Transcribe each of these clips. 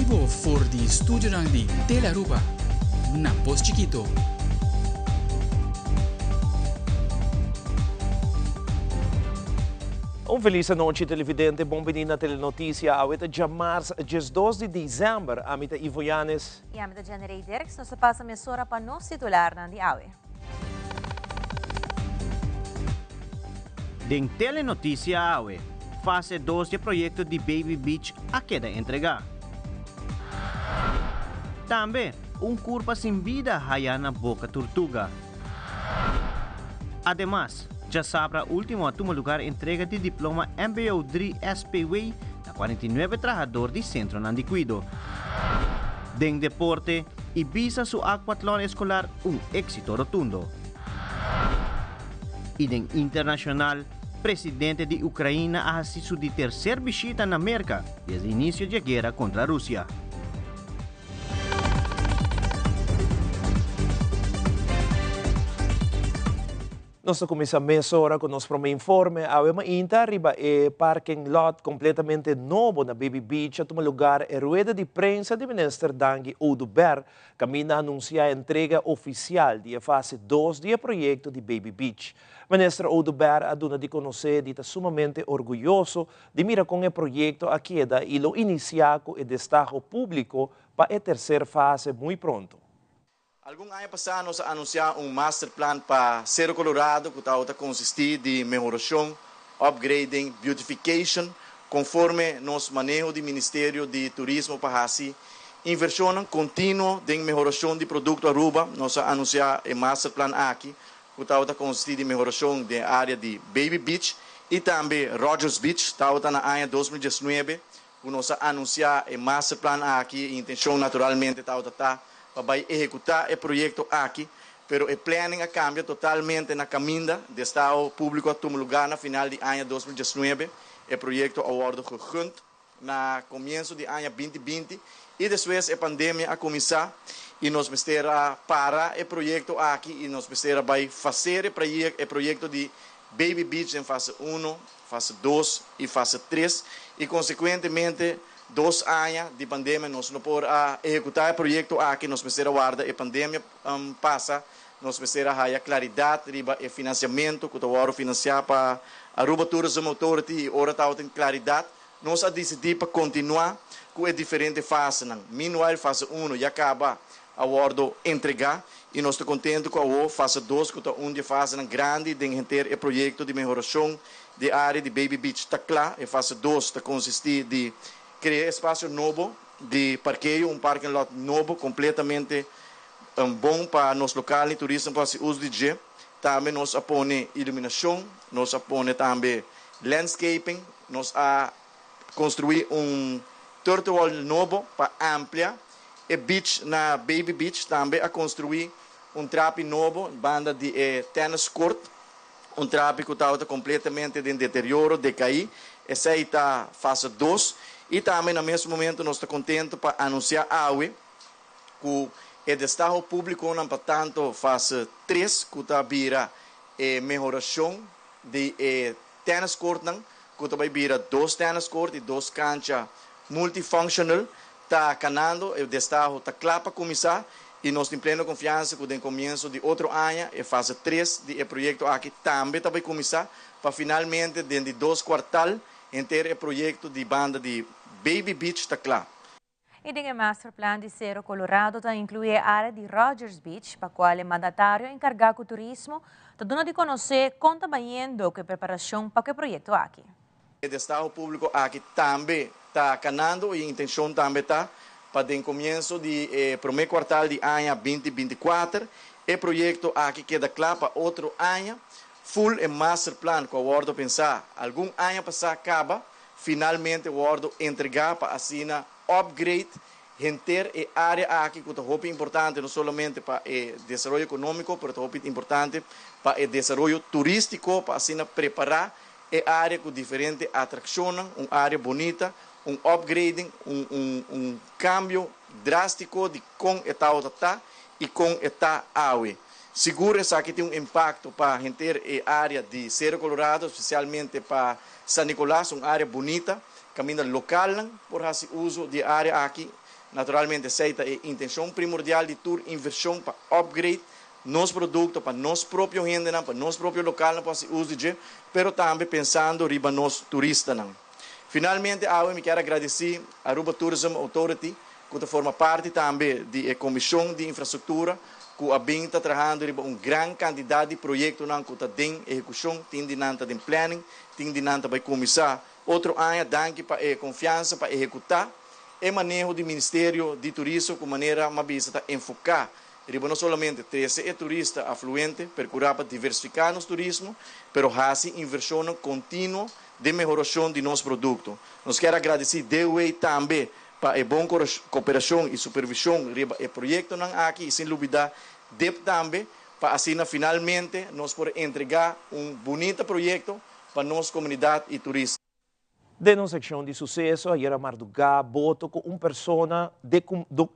bibo for di studionan di Telearuba na Pos Chikito. Un felis anochi televidente, bon bini na Telenoticia. Awe ta djamars 12 di december. Ami ta Ivo Yanes. Y ami ta Jenny Ray Dirks. Nos ta pasa mesora pa nos titularnan di awe. Den Telenoticia awe, fase dos di e proyecto di Baby Beach a keda entrega. Tambe, un curpa sin bida haya na Boca Turtuga. Ademas, djasabra ultimo a tuma lugar entrega di diploma mbo dri SPW na 49 trahador di centronan di cuido. Den deporte, Ibisa su aquatlon escolar un exito rotundo. Y den internacional, presidente di Ucraina a haci su di tercer bishita na Merca desde inicio dje guera contra Rusia. Nos ta cuminsa mesora cu nos prome informe. Awe mainta riba e parking lot completamente nobo na Baby Beach a tuma lugar e rueda di prensa di Minister Dangui Oduber caminda a anuncia entrega oficial di e fase dos di e proyecto di Baby Beach. Minister Oduber a duna di conoce di ta sumamente orguyoso di mira con e proyecto a keda y lo inicia cu e destaho publico pa e tercer fase muy pronto. Algun aña pasá nos a anunsiá un masterplan pa Sero Colorado ku tabata konsistí di mehorashon, upgrading, beautification, konforme nos maneho di Ministerio di Turismo pa hasi invershonnan kontinuo den mehorashon di produkto Aruba. Nos a anunsiá e masterplan aki ku tabata konsistí di mehorashon den e área di Baby Beach i tambe Rogers Beach. Tabata na aña 2019 ku nos a anunsiá e masterplan aki, e intenshon naturalmente tabata ta pa bai ehekutá e proyekto aki, pero e planning a kambia totalmente na kaminda. Destaho públiko a tuma lugá na final di aña 2019, e proyekto a wòrdu gegund na komienso di aña 2020 i despues e pandemia a kuminsá i nos mester a para e proyekto aki i nos mester a bai faser e proyekto di Baby Beach den fase uno, fase dos i fase tres i konsekuentemente dos aña di pandemia nos no por a ehekutá e proyekto aki, nos mester a warda e pandemia pasa, nos mester a haya klaridat riba e finansiamentu ku ta wòrdu finansiá pa Aruba Tourism Authority i ora tabatin klaridat nos a disidí pa kontinuá ku e diferente fasenan. Meanwhile fase uno ya kaba a wòrdu entregá i nos ta kontentu ku awor fase dos ku ta un di e fasenan grandi den henter e proyekto di mehorashon di e área di Baby Beach ta kla. E fase dos ta konsistí di krea espasio nobo di parkeo, un parking lot nobo kompletamente bon pa nos lokal i turisnan por hasi uso di dje. Tambe nos a pone iluminashon, nos a pone tambe landscaping, nos a konstruí un turtle wall nobo pa amplia e beach na Baby Beach. Tambe a konstruí un trapi nobo banda di e tennis court, un trapi ku tabata kompletamente den deterioro, dekaí. Esei ta fase dos. I tambe na mes momento nos ta kontentu pa anunsiá awe ku e destaho públikonan pa tanto fase tres ku ta bira e mehorashon di e tennis courtnan ku ta bai bira dos tennis court i dos kancha multifunctional ta kanando, e destaho ta kla pa kuminsá i nos tin pleno konfiansa ku den komienso di otro aña e fase tres di e proyekto aki tambe ta bai kuminsá pa finalmente den di dos kuartal henter e proyekto di banda di Baby Beach ta kla. I den e masterplan di Sero Colorado ta inkluí e área di Rogers Beach, pa kual e mandatario enkargá ku turismo ta duna di konosé kon ta bayendo ku e preparashon pa ku e proyekto aki. E destaho públiko aki tambe ta kanando i e intenshon tambe ta pa den komienso di e promé kuartal di aña 2024 e proyekto aki keda kla pa otro aña. Full e masterplan ku a wòrdu pensá algun aña pasá kaba finalmente wòrdu entregá pa asina upgrade henter e área aki ku ta hopi importante no solamente pa e desaroyo ekonómiko pero ta hopi importante pa e desaroyo turístiko pa asina prepará e área ku diferente atrakshonnan, un área bonita, un upgrading, un un un kambio drástiko di kon e tabata ta i kon e ta awe. Sigur esaki tin un impakto pa henter e área di Sero Colorado, spesialmente pa San Nicolas, un área bonita kaminda lokalnan por hasi uso di e área aki. Naturalmente esey ta e intencion primordial di tur inversion pa upgrade nos producto pa nos propio hendenan, pa nos propio localnan por haci uso di dje, pero tambe pensando riba nos turistanan. Finalmente awe mi kier a gradici Aruba Tourism Authority cu ta forma parti tambe di e Comision di Infrastructura cu a bin ta trahando riba un gran cantidad di proyectonan cu ta den ehecucion, tin di nan ta den planning, tin di nan ta bay cuminsa otro aña. Danki pa e confiansa pa ehecuta e maneho di Ministerio di Turismo cu manera m'a bisa ta enfoca riba no solamente trece e turista afluente, percura pa diversifica nos turismo, pero haci inversionnan continuo den mehoracion di nos producto. Nos kier a gradici DOW tambe pa e bon cooperacion y supervision riba e proyectonan aki y sin lubida dip tambe pa asina finalmente nos por entrega un bunita proyecto pa nos comunidad y turista. Den un seccion di suceso, ayera marduga boto cu un persona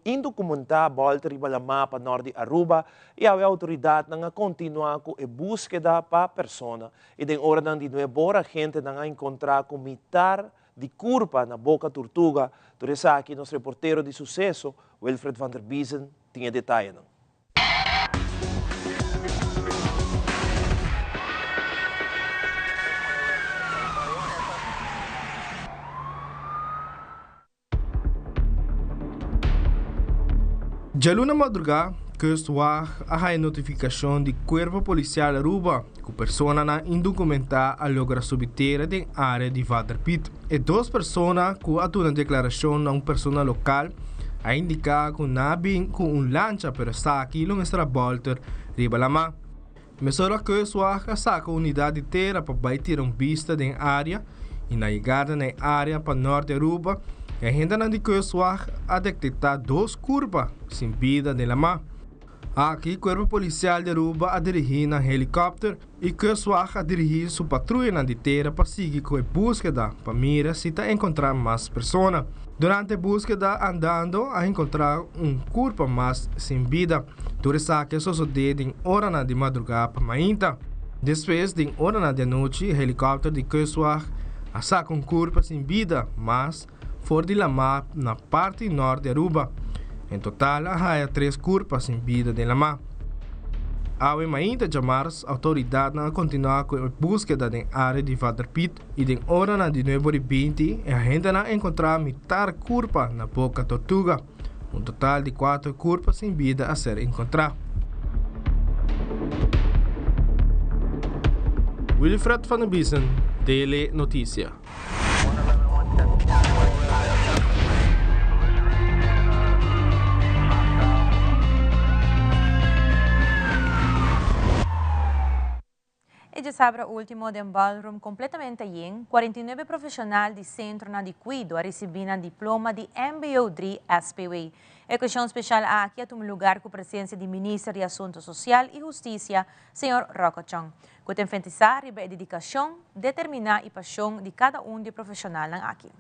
indocumentá bolta riba lamá pa nort di Aruba y awe autoridadnan a continua cu e busqueda pa persona. Y den oranan di nueb'or agentenan a encontra cu mitar di curpa na Boca Tortuga. Tur esaki nos reportero di suceso, Wilfred van der Biezen, tin e detayenan. Djaluna madrugá, Kustwacht a haña notifikashon di Kuerpo Polisial Aruba ku personanan indokumentá a logra subi tera den área di Vaderpiet. E dos persona ku a duna deklarashon na un persona lokal a indiká ku nan a bin ku un lancha pero esaki lo mester a bòlter riba lamá. Mesora Kustwacht a saka unidat di tera pa bai tira un bista den área i na yegada na e área pa nort di Aruba e agentenan di Kustwacht a detektá dos kurpa sin bida den lamá. Aki Kuerpo Polisial di Aruba a dirigí nan helikòpter i Kustwacht a dirigí su patruyanan di tera pa sigui ku e búskeda pa mira si ta enkontrá mas persona. Durante e búskeda andando a enkontrá un kurpa mas sin bida. Tur esaki a sosodé den oranan di madrugá pa mainta. Despues den oranan di anochi helikòpter di Kustwacht a saka un kurpa sin bida mas for di lamá na parti nort di Aruba. En total a haya tres kurpa sin bida den lamá. Awe mainta djamars outoridatnan a kontinuá ku e búskeda den área di Vaderpiet i den oranan di nuebe ora i binti e agentenan a enkontrá mitar kurpa na Boca Tortuga. Un total di kuater kurpa sin bida a ser enkontrá. Wilfred van der Biesen, Tele Noticia. E djasabra ultimo den ballroom completamente yen, 49 profesional di centronan di cuido a ricibi nan diploma di mbo 3 SPW. E ocasion special aki a tuma lugar cu presencia di Minister di Asunto Social y Husticia, señor Rocco Chong, cu ta enfentisa riba e dedicacion, determina y pasion di cada un di e profesionalnan aki.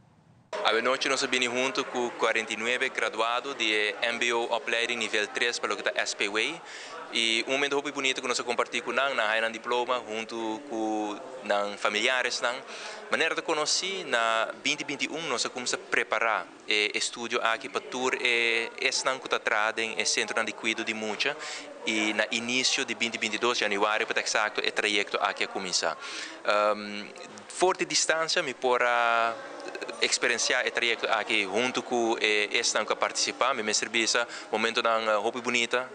Awenochi nos a bini huntu ku 49 graduado di e mbo opleiding nivel 3 pa loke ta SPW i un momento hopi bunito ku nos a kompartí ku nan, nan a haña nan diploma huntu ku nan familiaresnan. Manera ta konosí na 2021 nos a kumsa prepará e estudio aki pa tur e esnan ku ta traha den e sentronan di kuido di mucha i na inisio di 2022, yanüari pa ta eksakto, e trayekto aki a kuminsá. For di distansia mi por a eksperensiá e trayekto aki huntu ku e esnan ku a partisipá. Mi mester bisa momentonan hopi bunita.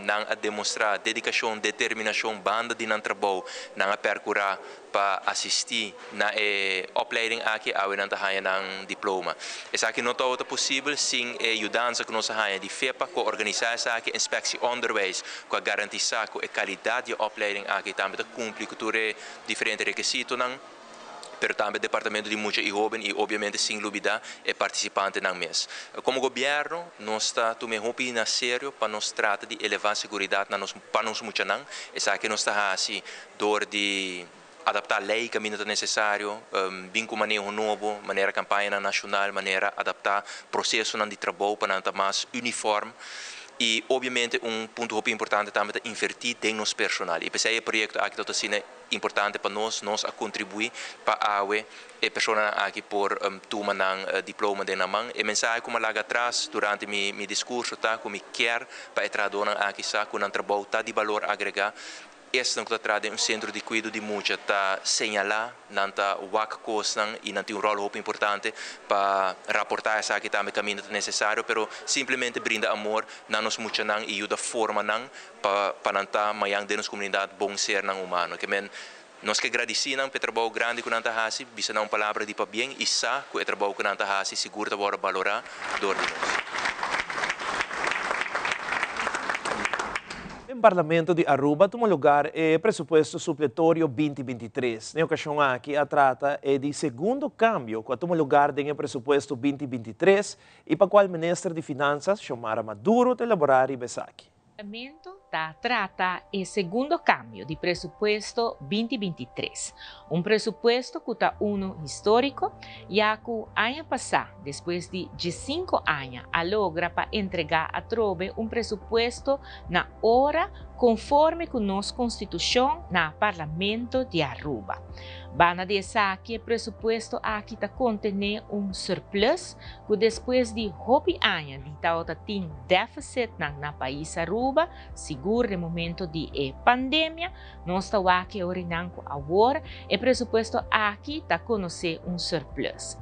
Nan a demostrá dedikashon, determinashon banda di nan trabou. Nan a pèrkurá pa asistí na e opleiding aki, awe nan ta haña nan diploma. Esaki no tabata posibel sin e yudansa ku nos a haña di FEPA ku a organisá esaki, Inspectie Onderwijs ku a garantisá ku e kalidat di e opleiding aki tambe ta kumpli ku tur e diferente rekisitonan, pero tambe Departamento di Mucha i Hoben i obviamente sin lubida e partisipantenan mes. Komo gobièrnu nos ta tuma e hopi na serio pa nos trata di elevá seguridat na nos pa nos muchanan. Esaki nos ta hasi dor di adaptá lei kaminda ta nesesario, bin ku maneho nobo, manera kampañanan nashonal, manera adaptá prosesonan di trabou pa nan ta mas uniform. Y obviamente un punto hopi importante tambe ta inverti den nos personal. Y p'esey e proyecto aki ta asina importante pa nos, nos a contribui pa awe e personanan aki por tuma nan diploma den nan man. E mensahe cu mi a laga atras durante mi discurso ta cu mi kier pa e trahadornan aki sa cu nan trabou ta di balor agrega. Esnan cu ta traha den un centro di cuido di mucha ta señala, nan ta wak cosnan y nan tin un rol hopi importante pa raporta esaki tambe caminda ta necesario, pero simplemente brinda amor na nos muchanan y yuda forma nan pa pa nan ta mayan den nos comunidad bon sernan humano. Ke men nos ke gradici nan pa e trabou grandi cu nan ta haci, bisa nan un palabra di pabien y sa cu e trabou cu nan ta haci sigur ta worde balora dor di nos. Den Parlamento di Aruba tuma lugar e presupuesto supletorio binti 23. Na e ocasion aki a trata e di segundo cambio cu a tuma lugar den e presupuesto binti 23 y pa cual Minister di Finanzas, Xiomara Maduro ta elabora riba esaki. Parlamento ta trata e segundo cambio di presupuesto binti 23, un presupuesto cu ta uno historico, ya cu aña pasa, despues di diescinco aña, a logra pa entrega atrobe un presupuesto na ora conforme cu nos Constitucion na Parlamento di Aruba. Banda di esaki e presupuesto aki ta contene un surplus cu despues di hopi aña di tabata tin deficitnan na pais Aruba, sigur den momento di e pandemia, nos ta wak e orinan cu awor e presupuesto aki ta conoce un surplus.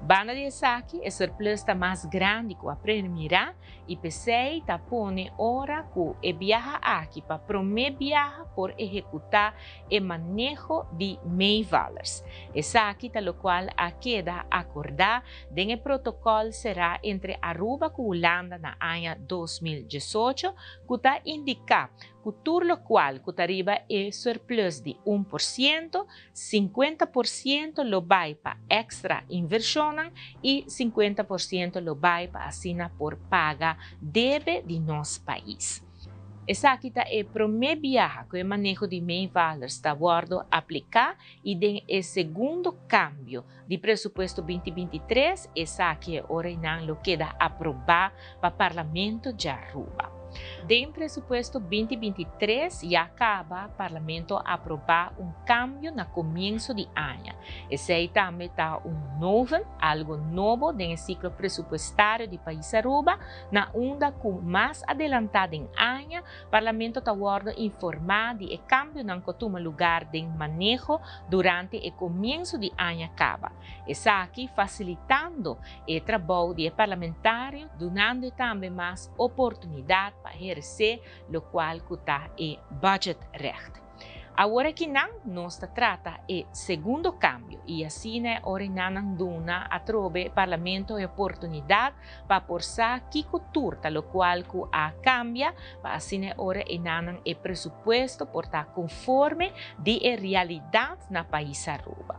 Banda di esaki e surplus ta mas grandi cu a premira y p'esey ta pone ora cu e biaha aki pa prome biaha por ehecuta e maneho di meevallers. Esaki ta locual a keda acorda den e protocol cera entre Aruba cu Hulanda na aña 2018 cu ta indica cu tur locual cu ta riba e surplus di 1%, 50% lo bay pa extra inversionnan y 50% lo bay pa asina por paga debe di nos pais. Esaki ta e prome biaha cu e maneho di meevallers ta wordo aplica y den e segundo cambio di presupuesto 2023 esaki e ora eynan lo keda aproba pa Parlamento di Aruba. Den presupuesto 2023 ya caba Parlamento a aproba un cambio na comienso di aña. Esey tambe ta un noven, algo nobo den e ciclo presupuestario di pais Aruba, na unda cu mas adelanta den aña Parlamento ta wordo informa di e cambionan cu a tuma lugar den maneho durante e comienso di aña caba. Esaki facilitando e trabou di e parlamentario, dunando e tambe mas oportunidad pa eherce locual cu ta e budgetrecht. Awor akinan nos ta trata e segundo cambio y asina e ora nan duna atrobe e Parlamento e oportunidad pa por sa kico tur ta locual cu a cambia pa asina e ora enanan e presupuesto por ta conforme di e realidad na pais Aruba.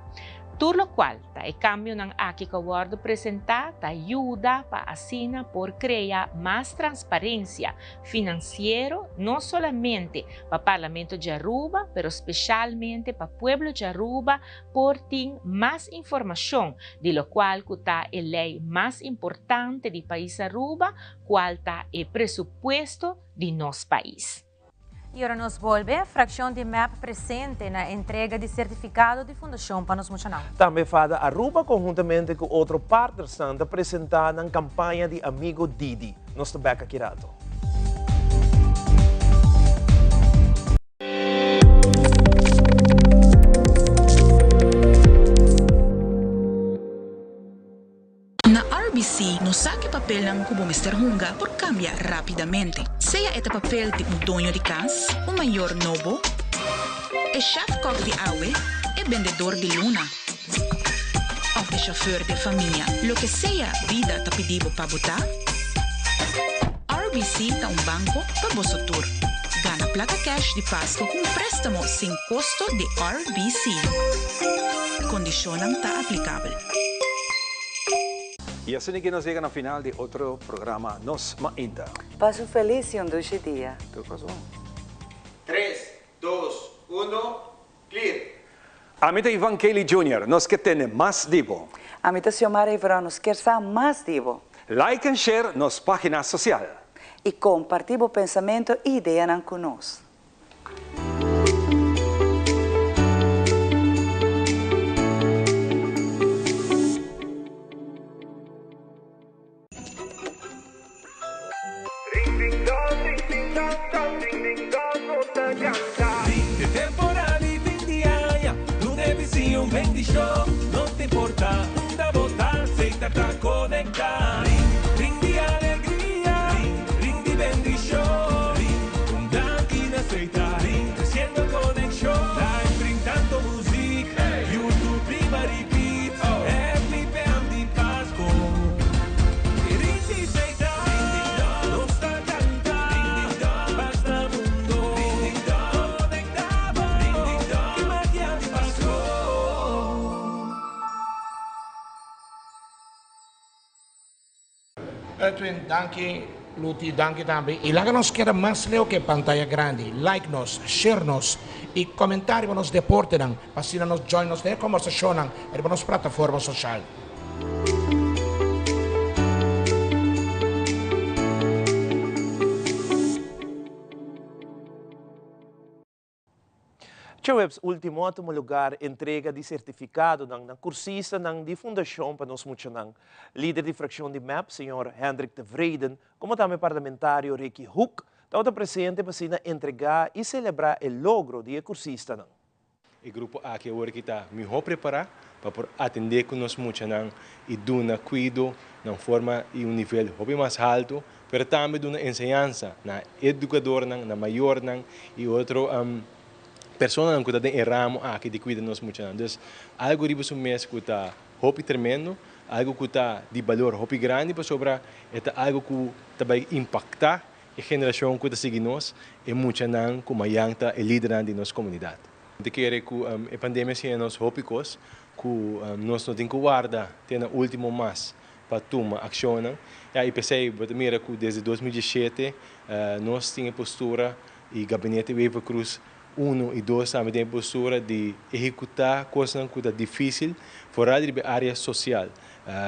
Tur locual ta e cambionan aki cu a wordo presenta ta yuda pa asina por crea mas transparencia financiero no solamente pa Parlamento di Aruba pero specialmente pa pueblo di Aruba por tin mas informacion di locual cu ta e ley mas importante di pais Aruba cual ta e presupuesto di nos pais. Y ora nos bolbe, fraccion di MEP presente na entrega di certificado di Fundacion pa nos Muchanan. Tambe Fada Aruba conhuntamente cu otro partnersnan ta presenta nan campaña di Amigo Didi. Nos ta bek aki rato. Na RBC nos sa ku e papelnan ku bo mester hunga por kambia rápidamente. Sea e ta papel di un doño di kas, un mayor nobo, e shèfkòk di awe, e bendedor di luna òf e shofèr di e famia, loke sea bida ta pidi bo pa bo ta, RBC ta un banko pa boso tur. Gana plaka kèsh di Pasko ku un préstamo sin kosto di RBC. Kondishonnan ta aplikabel. Y asina ki nos yega na final di otro programa Nos Mainta. Pasa un felis y un dushi dia. Tur cos bon. Tres, dos, uno, clear! Ami ta Ivan Kelly Junior, nos ke tene mas di bo. Ami ta Xiomara Ivrao, nos kier sa mas di bo. Like en share nos pagina social. Y comparti bo pensamento y ideanan cu nos. Edwin, danki. Luti, danki tambe. Y laga nos keda mas leu cu e pantaya grandi. Like nos, share nos y comenta riba nos deportenan pa asina nos join nos den e conversacionnan riba nos plataforma social. Djaweps ultimo a tuma lugar entrega di sertifikadonan na kursistanan di Fundashon pa Nos Muchanan. Lider di frakshon di mep, señor Hendrik Tevreden, komo tambe parlamentario Ricky Hoek tabata presente pa asina entregá i selebrá e logro di e kursistanan. E grupo aki awor ki ta mihó prepará pa por atendé ku nos muchanan i duna kuido na un forma i un nivel hopi mas haltu, pero tambe duna enseñansa na edukadornan, na mayornan i otro personanan ku ta den e ramo aki di kuida nos muchanan. Dus algu riba su mes ku ta hopi tremendo, algu ku ta di balor hopi grandi pasobra e ta algu ku ta bai impaktá E generashon ku ta sigui nos, e muchanan ku mayan ta e lidernan di nos komunidat. Mi ta kere ku e pandemia siña nos hopi kos ku nos no tin ku warda te na último mas pa tuma akshonnan. Ya, i p'esei bo ta mira ku desde 2017 nos tin e postura i Gabinete Wever-Croes uno i dos tambe tin e postura di ehekutá kosnan ku ta difísil foral riba e área sosial.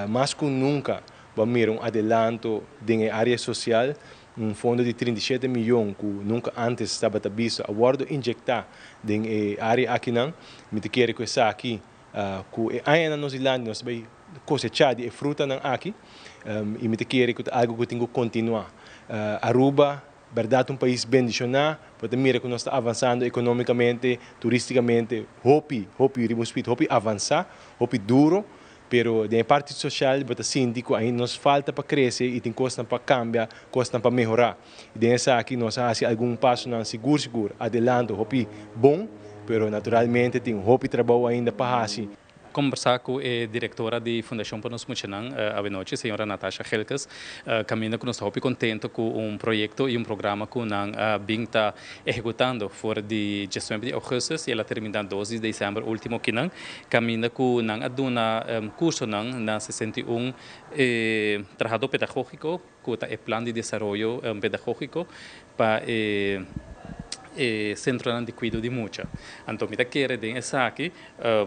Mas ku nunka Bo a mira un adelanto den e área sosial, un fondo di 37 miyon ku nunka ántes tabata bisto a wòrdu injektá den e área akinan. Mi ta kere ku esaki, ku e añanan nos dilanti nos ta bai kosechá di e frutanan aki i mi ta kere ku ta algu ku tin ku kontinuá. Aruba bèrdat un pais bendishoná, bo ta mira ku nos ta avansando ekonómikamente, turístikamente, hopi, hopi riba un spit hopi avansá, hopi duro. Pero den e parti social bo ta sinti cu ainda nos falta pa crece y tin cosnan pa cambia, cosnan pa mehora. Y den esaki nos a haci algun pasonan sigur sigur adelanto hopi bon, pero naturalmente tin hopi trabou ainda pa haci. Combersa cu e directora di Fundacion pa Nos Muchanan awenochi, señora Natasha Gilkes, caminda cu nos ta hopi contento cu un proyecto y un programa cu nan a bin ta ehecutando for di diesnuebe di augustus y el a termina dos di december ultimo kinan. Kaminda ku nan a duna kursonan na 61 trahadó pedagógiko ku ta e plan di desaroyo pedagógiko pa e sentronan di kuido di mucha. Anto mi ta kere den esaki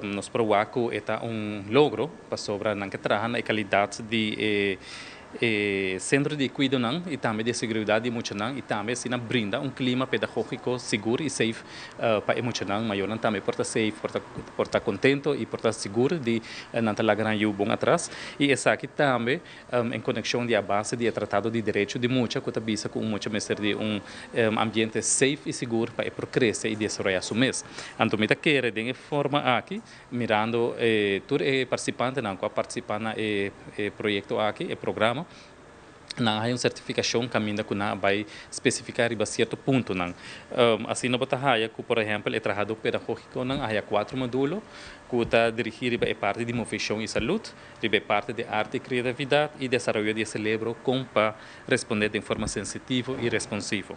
nos por wak ku e ta un logro pasobra nan ke traha na e kalidat di e E sentro di kuidonan i tambe di e seguridat di muchanan i tambe asina brinda un klima pedagógiko sigur i safe pa e muchanan. Mayornan tambe por ta safe, por ta por ta kontento i por ta sigur di nan ta laga nan yu bon atras. I esaki tambe en konekshon di a base di e Tratado di Derecho di Mucha ku ta bisa ku un mucha mester di un ambiente safe i sigur pa e por krese i desaroyá su mes. Anto mi ta kere den e forma aki Mirando e tur e participantenan cu a participa na e proyecto aki, e programa, nan a haya un certificacion caminda cu nan a bay specifica riba cierto puntonan. Asina bo ta haya cu por ehempel e trahador pedagogiconan a haya cuatro modulo cu ta dirigi riba e parti di movecion y salud, riba e parti di arte y creatividad y desaroyo di e celebro con pa responde den forma sensitivo y responsivo.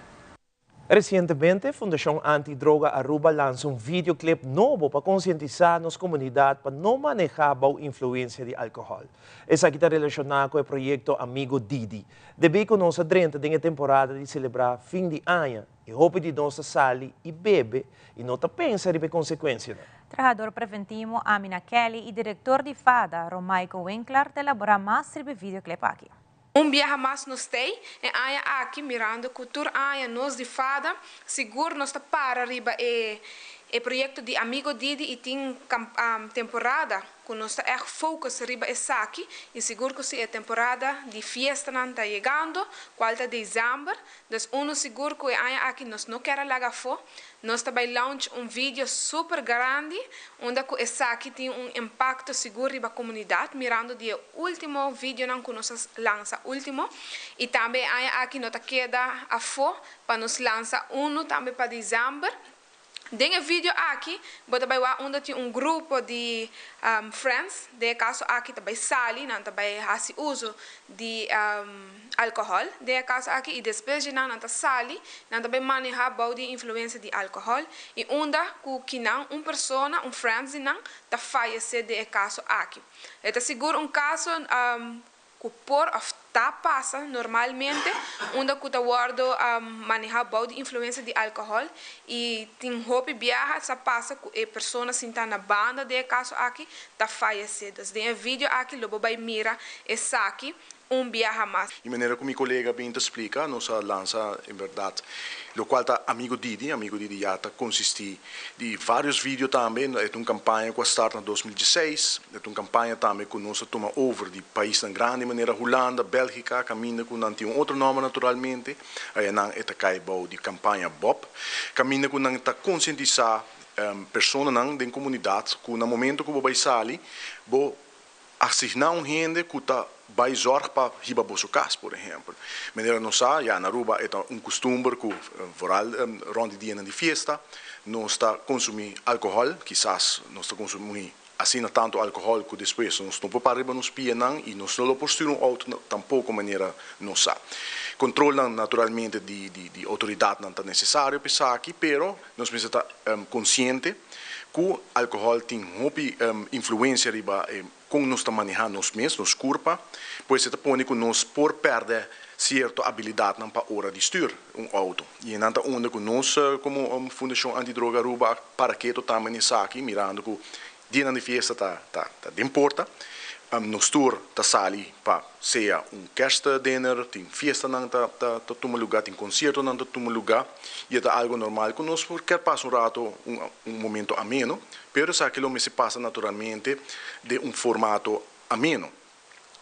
Resientemente, Fundashon Anti Droga Aruba lansa un videoclip nobo pa konsientisá nos komunidat pa no manehá bou influensia di alkohòl. Esaki ta relashoná ku e proyekto Amigo Didi. Debí ku nos a drenta den e temporada di selebrá fin di aña i hopi di nos ta sali i bebe i no ta pensa riba e konsekuensianan. Trahador preventimo Amina Kelly i direktor di fada, Romaiko Winklar ta elaborá mas riba e videoclip aki. Un biaha mas nos t'ei e aña aki mirando cu tur aña nos di fada sigur nos ta para riba e e proyecto di Amigo Didi y tin temporada cu nos ta echt focus riba esaki y sigur cu si e temporada di fiestanan ta yegando cual ta december dus uno sigur cu e aña aki nos no kier a laga afo Nos ta bai launch un video super grandi unda cu esaki tin un impacto sigur riba comunidad mirando di e ultimo videonan cu nos a lansa ultimo y tambe e aña aki no ta keda afo pa nos lansa uno tambe pa december. Den e video aki bo ta bai wak unda tin un grupo di friends den e caso aki ta bai sali nan ta bai haci uso di alcohol den e caso aki y despues dje nan nan ta sali nan ta bay maneha bou di influencia di alcohol y unda cu kinan un persona un friends di nan ta fayece den e caso aki. E ta sigur un caso cu por of ta pasa normalmente unda cu ta wordo maneha bou di influencia di alcohol y tin hopi biaha sa pasa cu e persona sinta na banda den e caso aki ta fayece. Dus den e video aki lo bo bay mira esaki un biaha mas. Di manera ku mi kolega bin ta splika, nos a lansa en bèrdat lokual ta Amigo Didi. Amigo Didi ya ta konsistí di vários video tambe. E ta un kampaña ku a start na 2016. E ta un kampaña tambe ku nos a tuma over di paisnan grandi manera Hulanda, Bèlgika, kaminda ku nan tin un otro nòmber naturalmente. Ayanan e ta kai bou di kampaña Bob, kaminda ku nan ta konsientisá personanan den komunidat ku na momento ku bo bai sali bo Asigná un hende ku ta bai zòrg pa hiba boso kas, por ehèmpel. Manera nos sa, ya na Aruba e ta un kustumber ku vooral rònt di dianan di fiesta nos ta konsumí alkohòl. Kisas nos ta konsumí asina tantu alkohòl ku despues nos no por para riba nos pianan i nos no lo por stür un outo tampoko manera nos sa. Kontrolnan naturalmente di di outoridatnan ta nesesario pa esaki, pero nos mester ta konsiente Ku alkohòl tin hopi influensia riba e kon nos ta manehá nos mes, nos kurpa, pues e ta pone ku nos por pèrdè sierto abilidatnan pa ora di stür un outo. I nan ta unda ku nos komo Fundashon Antidroga Aruba a para keto tambe na esaki, mirando ku dianan di fiesta ta ta den porta. Nos tur ta sali pa sea un kerstdinner, tin fiestanan ta ta tuma lugá, tin konsiertonan ta tuma lugá i e ta algu normal ku nos por kier pasa un rato, un un momento ameno, pero esaki lo mester pasa naturalmente den un formato ameno.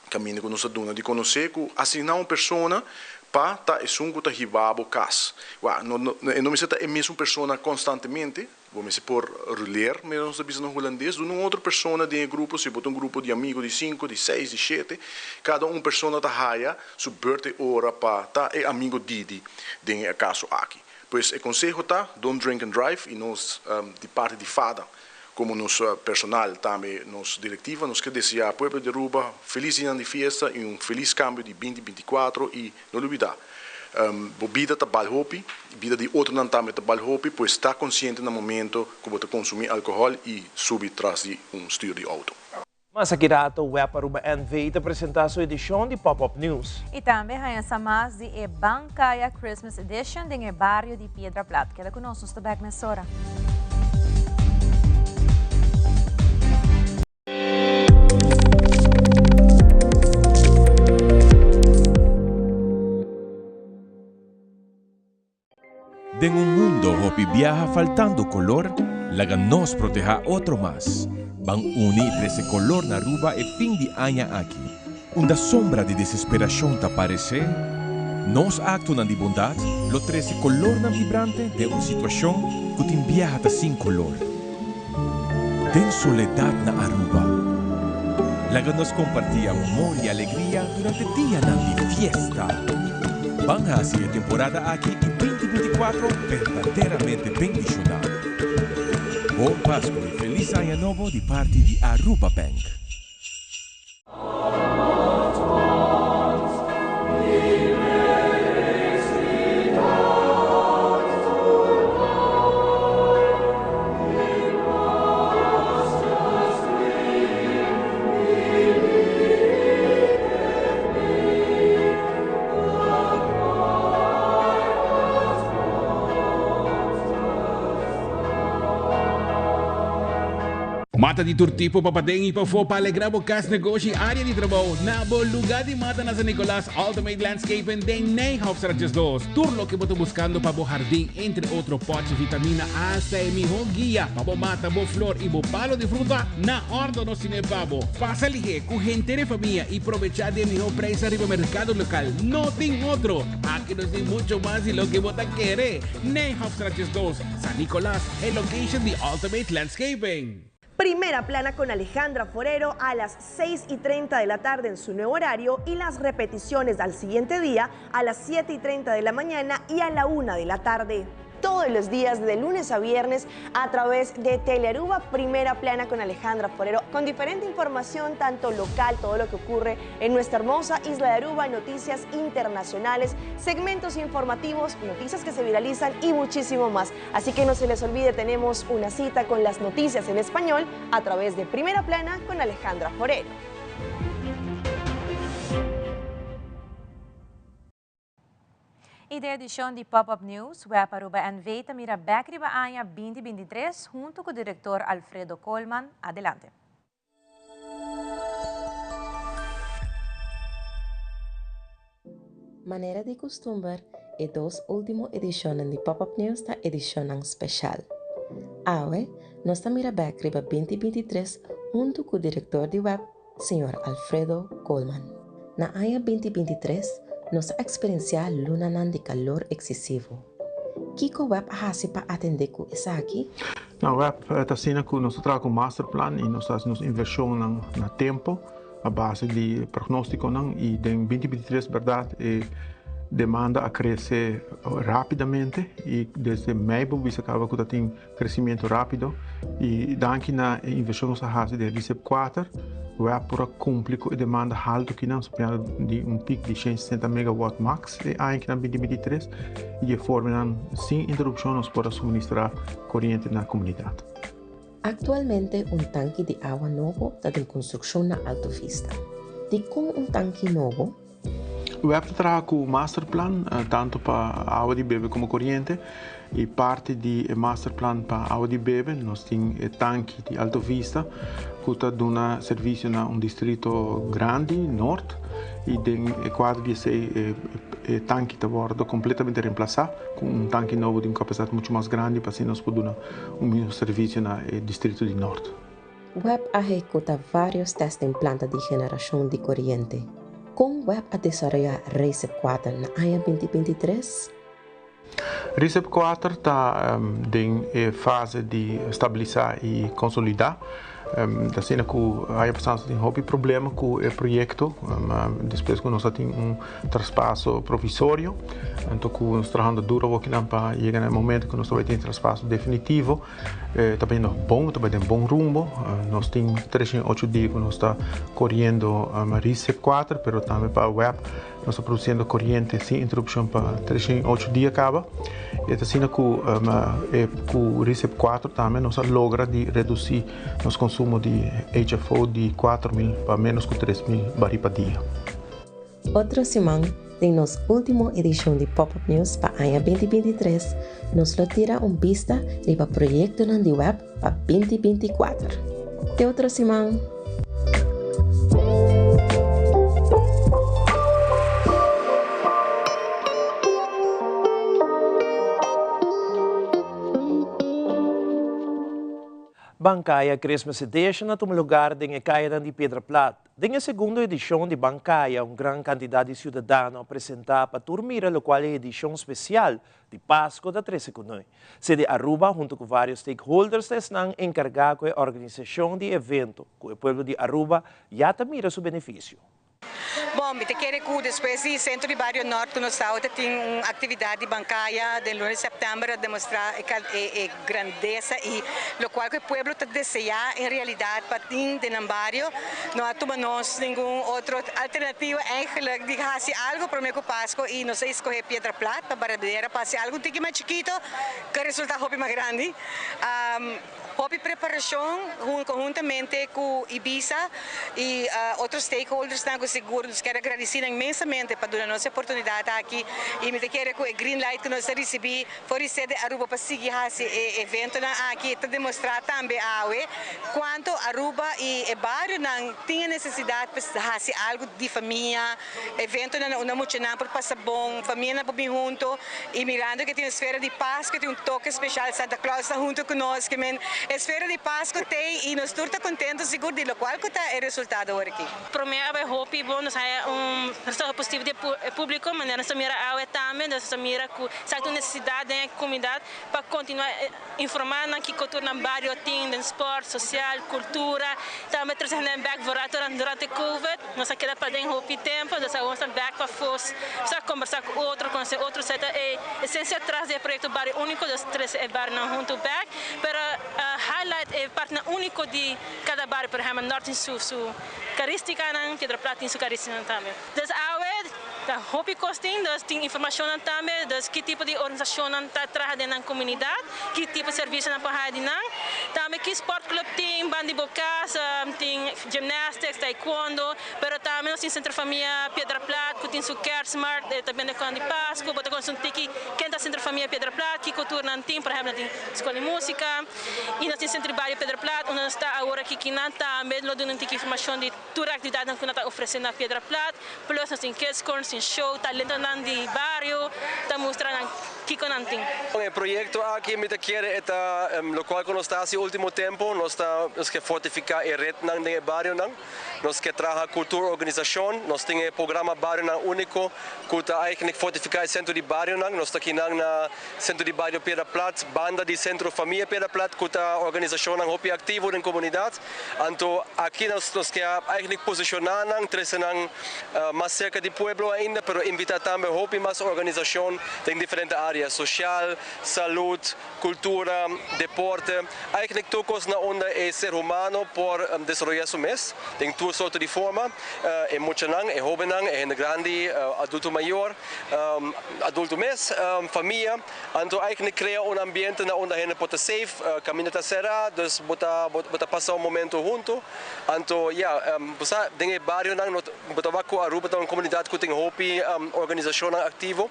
Kaminda ku nos ta duna di konosé ku asigná un persona pa ta esun ku ta hiba bo kas. Wak, no no e no mester ta e mesun persona konstantemente, Bo mester por ruleer, manera nos ta bisa na hulandes, duna un otro persona den e grupo, si bo ta un grupo di amigo di sinku, di seis, di shete, kada un persona ta haya su beurt e ora pa ta e amigo didi den e kaso aki. Pues e konseho ta, don't drink and drive i nos di parti di fada komo nos personal tambe nos direktiva nos ke desea pueblo di Aruba felis dianan di fiesta i un felis kambio di binti 24 i no lubida Bo bida ta bal hopi, bida di otronan tambe ta bal hopi, pues ta konsiente na momento ku bo ta konsumí alkohòl i subi tras di un stuur di outo. Mas aki rato Web Aruba NV ta presenta su edishon di Pop Up News. I tambe haña sa mas di e Bancaya Christmas Edition den e bario di Piedra Plat. Keda ku nos, nos ta bek mesora. Den un mundo hopi biaha faltando color, laga nos proteha otro mas. Ban uni y trece color na Aruba e fin di aña aki. Unda sombra di desesperacion ta parece, nos actonan di bondad lo trece colornan vibrante den un situacion cu tin biaha ta sin color. Den soledad na Aruba. Laga nos comparti amor y alegria durante dianan di fiesta. Ban haci e temporada aki y 2024 berdaderamente bendiciona. Bon Pascu y Feliz Aña Nobo di parti di Aruba Bank. Mata di tur tipo pa paden y pafó pa alegra bo cas, negoshi y area di trabou. Na bo luga di mata na San Nicolas, Ultimate Landscaping den Nijhofstraat 12. Tur loke bo ta buscando pa bo hardin, entre otro potchi, vitamina hasta e miho guia pa bo mata bo flor y bo palo di fruta, na ordo nos tine pa bo. Pasa lihe cu henter e famia y probecha di e miho prijs ariba mercado local. No tin otro! Aki nos tin mucho mas di loke bo ta kere. Nijhofstraat 12, San Nicolas, e location di Ultimate Landscaping. Primera Plana con Alejandra Forero a las 6 y 30 de la tarde en su nuevo horario y las repeticiones al siguiente día a las 7 y 30 de la mañana y a la 1 de la tarde. Todos los días de lunes a viernes a través de Telearuba Primera Plana con Alejandra Forero, con diferente información, tanto local, todo lo que ocurre en nuestra hermosa isla de Aruba, noticias internacionales, segmentos informativos, noticias que se viralizan y muchísimo más. Así que no se les olvide, tenemos una cita con las noticias en español a través de Primera Plana con Alejandra Forero. Y den edicion di Pop Up News, Web Aruba NV ta mira bek riba aña 2023 hunto cu director Alfredo Koolman. Adelante. Manera di custumber, e dos ultimo edicionnan di Pop Up News ta edicionnan special. Awe, nos ta mira bek riba 2023 hunto cu director di web, Señor Alfredo Koolman. Na aña 2023, nos a experiencia lunanan di calor excesivo. Kico web a haci pa atende cu esaki? Na web ta asina cu nos ta traha cu masterplan y nos ta haci nos inversionnan na tempo a base di prognosticonan y den 2023 berdad e demanda a crece rapidamente y desde mei bo bisa caba cu ta tin Crecimiento rapido y danki na e inversion nos a haci den Recep 4, web por a cumpli cu e demanda halto kinan, sopiando di un piek di 160 megawatt max e aña kinan 2023 y di e formanan sin interrupcion nos por a suministra coriente na comunidad. Actualmente un tanki di awa nobo ta den construccion na Alto Vista. Dicon un tanki nobo? Web ta traha ku masterplan tantu pa awa di bebe komo koriente i parti di e masterplan pa awa di bebe nos tin e tanki di Alto Vista ku ta duna servisio na un distrito grandi, Noord, i den e kuadro di esei e tanki ta wòrdu kompletamente remplasá ku un tanki nobo di un kapasidat muchu mas grandi pa asina nos por duna un mihó servisio na e distrito di Noord. Web a ehecuta varios test den planta di generacion di coriente. Con web a desaroya Recep 4 na aña 2023? Recep 4 ta den e fase di stabilisa y consolida. Ta asina cu aña pasa nos a tin hopi problema cu e proyecto despues cu nos a tin un traspaso provisorio. Anto cu nos trahando duro awokinan pa yega na e momento cu nos ta bay tin e traspaso definitivo. E ta bayendo bon, ta bay den bon rumbo. Nos tin 308 dia ku nos ta koriendo Recip 4, pero tambe pa web nos ta produsiendo koriente sin interupshon pa 308 dia kaba. E ta asina ku ku Recip 4 tambe nos a logra di redusí nos konsumo di HFO di 4000 pa ménos ku 3000 barí pa dia. Otro siman, den nos ultimo edishon di Pop Up News pa aña 2023, nos lo tira un bista riba proyektonan di web pa 2024. Te otro siman! Bancaya Christmas Edition a tuma lugar den e cayanan di Piedra Plat. Den e segundo edishon di Ban Kaya un gran kantidat di siudadano a presentá pa tur mira lokual e edishon spesial di Pasko ta trese ku noi. Sede Aruba huntu ku vários stakeholders ta esnan enkargá ku e organisashon di e evento ku e pueblo di Aruba ya ta mira su benefisio. Bon, mi ta kere ku despues di Sentro di Bario Nort ku nos tabata tin un aktividat di Ban Kaya den luna di sèptèmber a demostrá e grandesa i lokual ku e pueblo ta deseá en realidat pa tin den nan bario. No a tuma nos ningun otro alternativa eigenlijk di hasi algo prome ku Pasko i nos a escoge Piedra Plat pa Barabdera pa hasi algo un tiki mas chikito ku a resulta hopi mas grandi. Hopi preparashon konhuntamente ku Ibisa i otro stakeholdersnan ku sigur nos kier a gradisí nan inmensamente pa duna nos e oportunidat aki i mi ta kere ku e green light ku nos a risibí for di sede Aruba pa sigui hasi e eventonan aki ta demostrá tambe awe kuantu Aruba i e barionan tin e nesesidat pa hasi algu di famia, eventonan na unda muchanan por pasa bon, famianan por bin hunto i mirando ke tin esfera di Pasku tin un toke speshal, Santa Claus ta hunto ku nos, ke men esfera di Pasku t'ei i nos tur ta kontento sigur di lokual ku ta e resultado awor aki. Promé a bai hopi bon, nos haya un respuesta positivo di e públiko, manera nos ta mira awe tambe, nos ta mira ku esaki ta un nesesidat den e komunidat pa kontinuá informá nan kiko tur nan bario tin den spòrt, sosial, kultura, tambe trese hende bèk vooral durante covid, nos a keda paden hopi tempu, dus awor nos ta bèk pafó sa kombersá ku otro, konosé otro, esei ta e esensia tras di e proyekto Bario Úniko, dus trese e barionan huntu bèk, pero highlight e partinan úniko di kada bario, por ehèmpel Nòrt tin su su karistikanan, Piedra Plat tin su karistikanan tambe. Dus awe ta hopi kos tin, dus tin informashonnan tambe, dus ki tipo di organisashonnan ta traha den nan komunidat, ki tipo di servisio nan por haya di nan. Tambe ki sportclub tin banda di bo kas, tin gymnastics, taekwondo, pero tambe nos tin Centro Famia Piedra Plat ku tin su kerstmarkt, e ta bende kònan di Pasku, bo ta konosé un tiki ken ta Centro Famia Piedra Plat, kiko tur nan tin, por ehèmpel nan tin skol di músika, i nos tin Centro di Bario Piedra Plat unda nos ta awor aki kinan tambe lo duna un tiki informashon di. Tur actividadnan cu nan ta ofrece na Piedra Plat, plus nos tin kids corner, nos tin show, talentonan di bario ta mustra nan kico nan tin. E proyecto aki mi ta kere e ta locual cu nos ta haci ultimo tempo, nos ta nos ke fortifica e rednan den e barionan, nos ke traha cu tur organisacion, nos tin e programa Barionan Unico cu ta eigenlijk fortifica e centro di barionan, nos ta kinan na Centro di Bario Piedra Plat, banda di Centro Famia Piedra Plat cu ta organisacionnan hopi activo den comunidad. Anto aki nos nos ke a eigenlijk posiciona nan, trece nan mas cerca di pueblo ainda, pero invita tambe hopi mas organisacion den diferente area, social, salud, cultura, deporte, eigenlijk tur cos na unda e ser humano por desaroya su mes den tur sorto di forma, e muchanan, e hobennan, e hende grandi, adulto mayor, adulto mes, famia. Anto eigenlijk crea un ambiente na unda hende por ta safe, caminda ta cera, dus bo ta bo ta pasa un momento hunto. Anto ya, bo sa den e barionan no bo ta wak cu Aruba ta un comunidad cu tin hopi organisacionnan activo.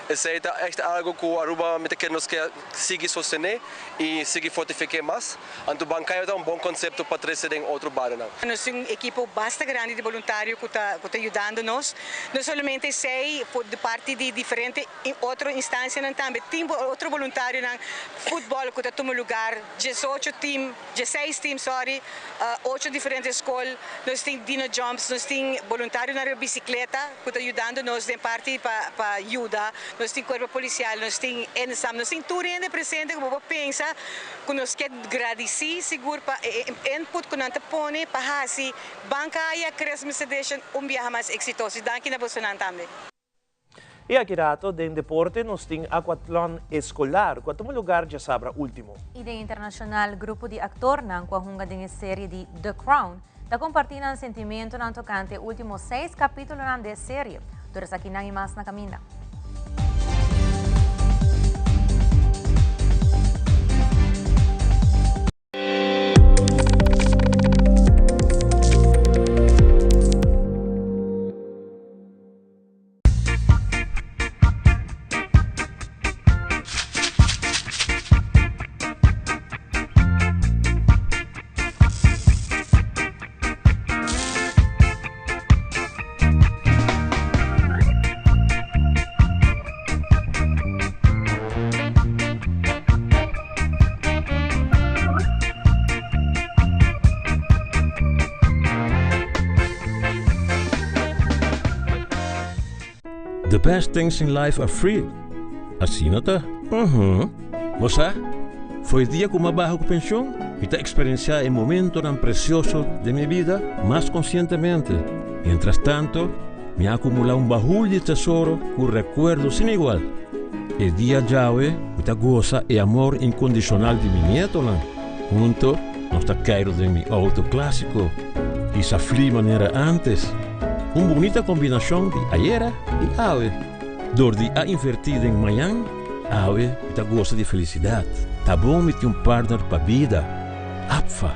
Esey ta echt algo cu Aruba mi ta kere nos ke sigui sostene y sigui fortifique mas. Anto Bancayo ta un bon concepto pa trece den otro barionan. Nos tin un ekipo basta grandi di boluntario cu ta cu ta yudando nos. No solamente esey, for di parti di diferente otro instancianan tambe tin otro boluntarionan. Futbol cu ta tuma lugar, diesocho team, dieseis team, sorry, ocho diferente scol. Nos tin Dino Jumps, nos tin boluntarionan riba bicicleta cu ta yudando nos den parti pa pa yuda. Nos tin cuerpo policial, nos tin ENSAM, nos tin tur hende presente cu bo por pensa cu nos ke gradici sigur pa e input cu nan ta pone pa haci Bancaya Christmas Edition un biaha mas exitoso. Y danki na bosonan tambe. Y aki rato den deporte nos tin Aquathlon Escolar cu a tuma lugar djasabra ultimo. Y den internacional grupo di actornan cu a hunga den e serie di The Crown ta comparti nan sentimentonan tocante e ultimo seis capitulonan di e serie. Tur esakinan y mas na caminda. The best things in life are free. Asina ta? Uhum. Bo sa, fo'i dia ku m'a baha ku penshon, mi ta eksperensiá e momentonan presioso den mi bida mas konsientemente. Mientras tanto, mi a akumulá un bahul di tesoro ku rekuerdo sin igual. E dia djawe mi ta gosa e amor inkondishonal di mi nietonan. Hunto nos ta keiru den mi outo klásiko i sa fli manera ántes. Un bunita kombinashon di ayera i awe. Dor di a invertí den mañan, awe mi ta gosa di felisidat. Ta bon mi tin un partner pa bida. APFA,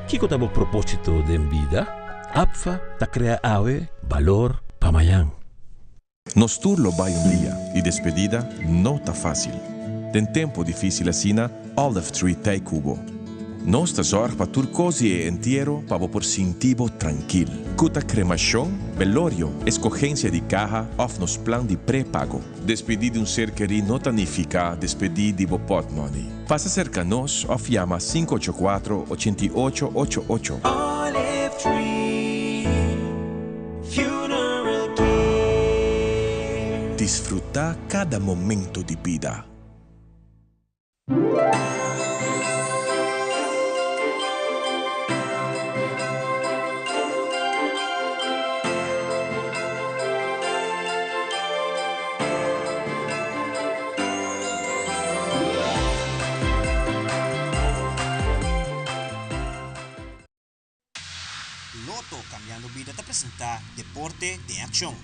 Kiko ta bo propósito den bida? APFA ta krea awe balor pa mañan. Nos tur lo bai un dia y despedida no ta facil. Den tempo dificil asina, Olive Tree t'ey cu bo. Nos ta zorg pa tur cos di e entiero pa bo por sinti bo trankil. Cu ta cremacion, belorio, escogencia di caha of nos plan di prepago. Despedi di un ser kerí no ta nifica despedi di bo potmoney. Pasa cerca nos of yama 584 88 88. Olive Tree Funeral Care. Disfruta cada momento di bida. Lotto Cambiando Bida ta presenta Deporte den Accion.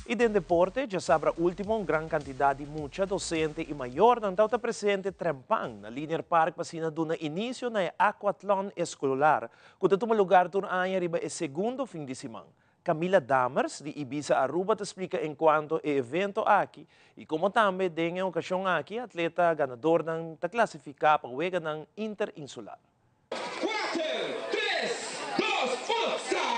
Y den deporte, djasabra ultimo un gran cantidad di mucha, docente y mayornan tawata presente trempan na Linear Park pa asina duna inicio na e Aquathlon Escolar cu ta tuma lugar tur aña riba e segundo fin di siman. Camila Dammers di Ibisa Aruba ta splica encuanto e evento aki y como tambe den e ocasion aki atleta ganadornan ta clasifica pa weganan interinsular. Kuater, tres, dos, un, salida!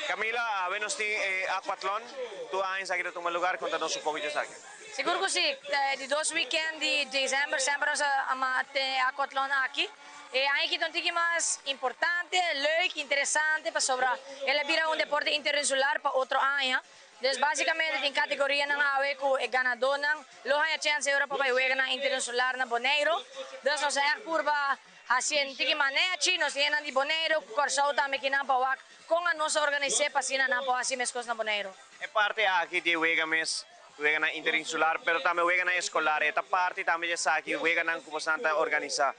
Camila, awe nos tin e aquathlon. Tur aña esaki ta tuma lugar, konta nos un poko di esaki. Sigur ku si, di dos weekend di december semper nos a tene e aquathlon aki. E aña aki ta un tiki mas importante, leuk, interesante pasobra el a bira un deporte interinsular pa otro aña. Dus basicamente tin categorianan awe cu e ganadornan lo haña chance ora pa bay weganan interinsular na Boneiro. Dus nos a echt purba haci un tiki mas nechi, nos tin hendenan di Boneiro, Corsou tambe kinan pa wak con a nos a organise pa asina nan por haci mescos na Boneiro. E parti aki di e wega mes, weganan interinsular, pero tambe weganan escolar, e ta parti tambe di esaki, weganan cu boso nan ta organisa.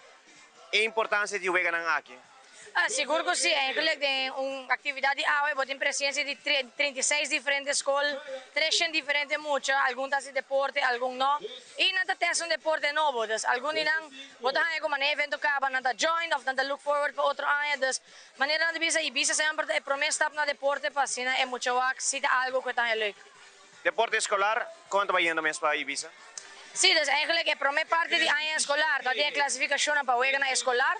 E importancia di weganan aki? Ah, sigur cu si. Eigenlijk den un actividad di awe bo tin presencia di 36 diferente scol, 300 diferente mucha, algun ta haci deporte, algun no. Y nan ta test un deporte nobo, dus algun di nan bo ta haña cu manera e evento caba nan ta join of nan ta look forward pa otro aña. Dus manera nan ta bisa, Ibisa semper ta e prome stap na deporte pa asina e mucha wak si ta algo cu e ta haña leuk. Deporte escolar, con ta bayendo mes pa Ibisa? Sí, dus eigenlijk e prome parti di aña escolar ta den e clasificacionnan pa weganan escolar.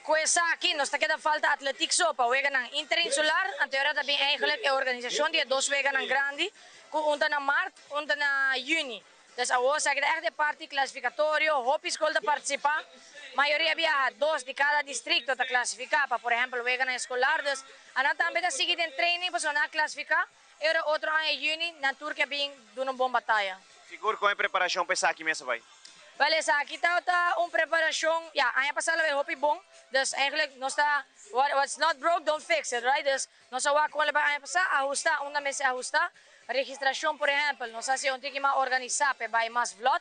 Cu esaki nos ta keda falta atletiek so pa weganan interinsular, anto ora ta bin eigenlijk e organisacion di e dos weganan grandi cu un ta na maart, un ta na juni. Dus awor esaki ta echt e parti clasificatorio, hopi school ta participa, mayoria biaha dos di cada districto ta clasifica pa por ehempel weganan escolar, dus anan tambe ta sigui den training pasobra nan a clasifica. E ora otro aña juni nan tur ke bin duna un bon bataya. Sigur kon e preparashon pa esaki mes a bai? Wel esaki tabata un preparashon, ya aña pasa lo bai hopi bon, dus eigenlijk nos ta what what's not broke don't fix it right, dus nos a wak kon lo bai aña pasa, ahusta unda mester ahusta, registrashon por ehempel nos a hasi un tiki mas organisa pa e bai mas vlot.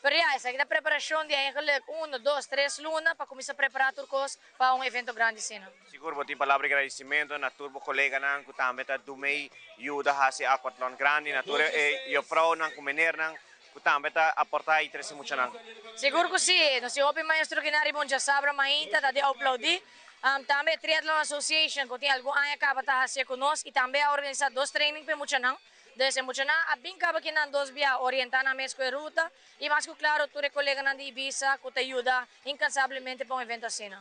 Pero ya, esaki ta preparacion di eigenlijk uno, dos, tres luna pa cuminsa prepara tur cos pa un evento grandi asina. Sigur bo tin palabra di gradicimento na tur bo coleganan cu tambe ta dumey yuda haci Aquathlon grandi, na tur e juffrouwnan cu meneernan cu tambe ta aporta y trece muchanan. Sigur cu si, nos tin hopi maestro kinan riba un djasabra mainta ta di aplaudi. Tambe e Triathlon Association cu tin algun aña caba ta haci'e cu nos y tambe a organisa dos training pa e muchanan. Des e muchanan a bin kaba kinan dos bia orientá nan mes ku e ruta i mas ku klaro tur e koleganan di Ibisa ku ta yuda inkansablemente pa un evento asina.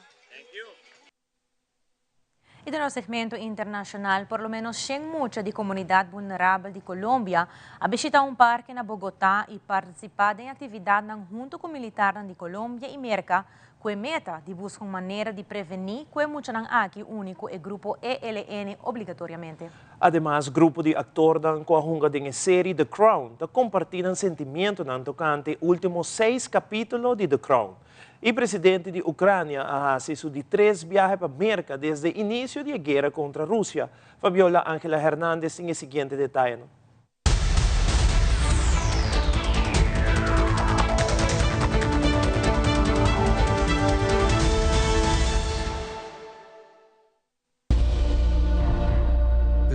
I den nos segmento internashonal, por lo menos shen mucha di komunidat vulnerabel di Colombia a bishita un parke na Bogotá i partisipá den aktividatnan huntu ku militarnan di Colombia i Merka Ku e meta di buska un manera di prevení ku e muchanan aki uni ku e grupo ELN obligatoriamente. Ademas, grupo di aktornan ku a hunga den e seri The Crown ta kompartí nan sentimientonan tokante e último seis kapítulo di The Crown. E presidente di Ucrania a hasi su di tres biahe pa Merka desde inisio di e guera kontra Rusia. Fabiola Angela Hernandez tin e siguiente detayenan.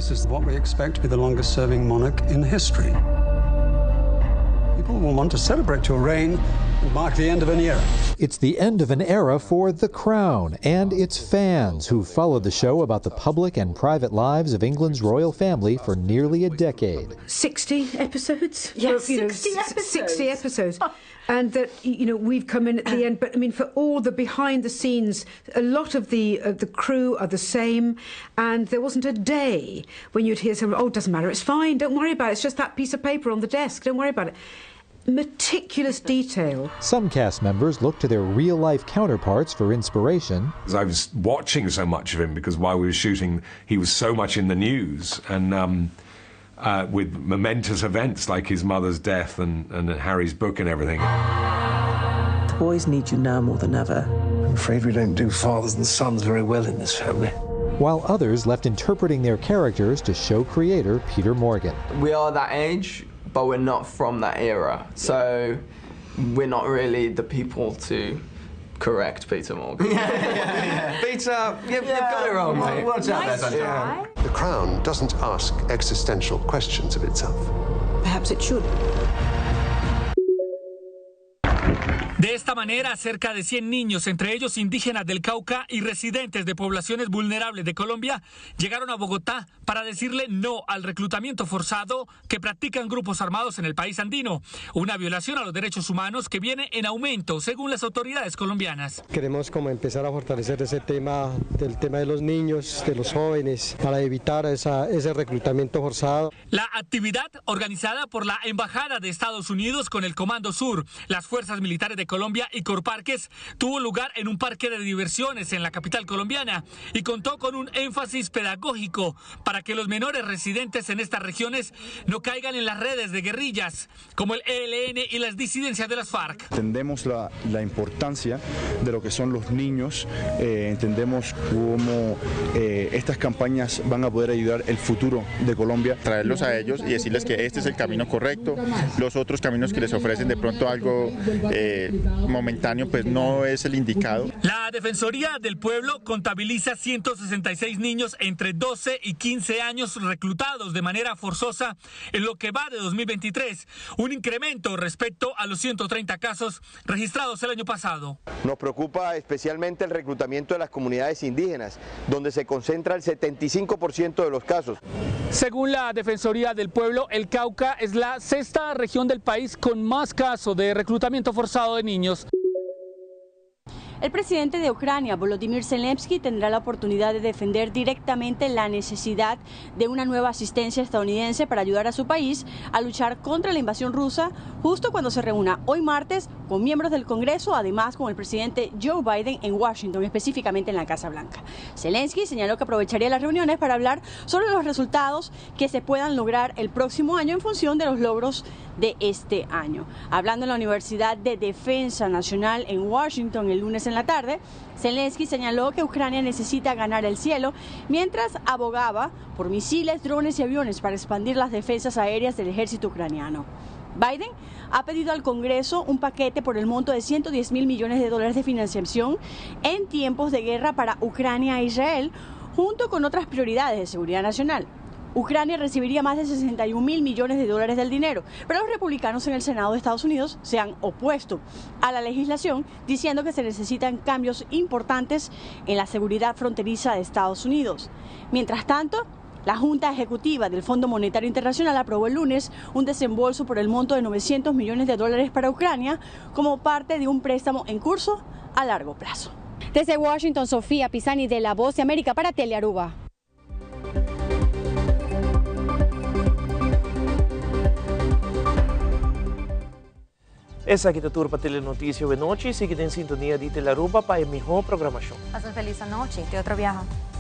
This is what we expect to be the longest serving monarch in history. People will want to celebrate your reign and mark the end of an era. It's the end of an era for The Crown and its fans who followed the show about the public and private lives of England's royal family for nearly a decade. 60 episodes? Yes, you know, 60 episodes. 60 episodes. and that, you know, we've come in at the end. But, I mean, for all the behind the scenes, a lot of the, the crew are the same. And there wasn't a day when you'd hear someone, oh, it doesn't matter, it's fine, don't worry about it. It's just that piece of paper on the desk, don't worry about it. Meticulous detail. Some cast members look to their real life counterparts for inspiration. I was watching so much of him because while we were shooting, he was so much in the news and um, uh, with momentous events like his mother's death and, and Harry's book and everything. The boys need you now more than ever. I'm afraid we don't do fathers and sons very well in this family. While others left interpreting their characters to show creator Peter Morgan. We are that age, but we're not from that era. So we're not really the people to correct Peter Morgan. yeah, yeah, yeah. Peter, you've, yeah. you've got it wrong, mate. Watch out nice there, yeah. The Crown doesn't ask existential questions of itself. Perhaps it should. De esta manera, cerca de 100 niños, entre ellos indígenas del Cauca y residentes de poblaciones vulnerables de Colombia, llegaron a Bogotá para decirle no al reclutamiento forzado que practican grupos armados en el país andino, una violación a los derechos humanos que viene en aumento, según las autoridades colombianas. Queremos como empezar a fortalecer ese tema del tema de los niños, de los jóvenes, para evitar esa, ese reclutamiento forzado. La actividad organizada por la Embajada de Estados Unidos con el Comando Sur, las Fuerzas Militares de Colombia y Corparques tuvo lugar en un parque de diversiones en la capital colombiana y contó con un énfasis pedagógico para que los menores residentes en estas regiones no caigan en las redes de guerrillas como el ELN y las disidencias de las FARC. Entendemos la, la importancia de lo que son los niños, eh, entendemos cómo eh, estas campañas van a poder ayudar el futuro de Colombia. Traerlos a ellos y decirles que este es el camino correcto, los otros caminos que les ofrecen de pronto algo eh, momentáneo pues no es el indicado. La Defensoría del Pueblo contabiliza 166 niños entre 12 y 15 años reclutados de manera forzosa en lo que va de 2023, un incremento respecto a los 130 casos registrados el año pasado. Nos preocupa especialmente el reclutamiento de las comunidades indígenas, donde se concentra el 75% de los casos. Según la Defensoría del Pueblo, el Cauca es la sexta región del país con más casos de reclutamiento forzado de niños. El presidente de Ucrania, Volodymyr Zelensky, tendrá la oportunidad de defender directamente la necesidad de una nueva asistencia estadounidense para ayudar a su país a luchar contra la invasión rusa, justo cuando se reúna hoy martes con miembros del Congreso, además con el presidente Joe Biden en Washington, específicamente en la Casa Blanca. Zelensky señaló que aprovecharía las reuniones para hablar sobre los resultados que se puedan lograr el próximo año en función de los logros de este año. Hablando en la Universidad de Defensa Nacional en Washington el lunes en la tarde, Zelensky señaló que Ucrania necesita ganar el cielo mientras abogaba por misiles, drones y aviones para expandir las defensas aéreas del ejército ucraniano. Biden ha pedido al Congreso un paquete por el monto de 110 mil millones de dólares de financiación en tiempos de guerra para Ucrania e Israel, junto con otras prioridades de seguridad nacional. Ucrania recibiría más de 61 mil millones de dólares del dinero, pero los republicanos en el Senado de Estados Unidos se han opuesto a la legislación, diciendo que se necesitan cambios importantes en la seguridad fronteriza de Estados Unidos. Mientras tanto, la Junta Ejecutiva del Fondo Monetario Internacional aprobó el lunes un desembolso por el monto de 900 millones de dólares para Ucrania como parte de un préstamo en curso a largo plazo. Desde Washington, Sofía Pisani de La Voz de América para Telearuba. Esaki ta tur pa Telenoticia awe nochi. Sigui den sintonia di Telearuba pa e miho programacion. Pasa un feliz anochi. Te otro biaha.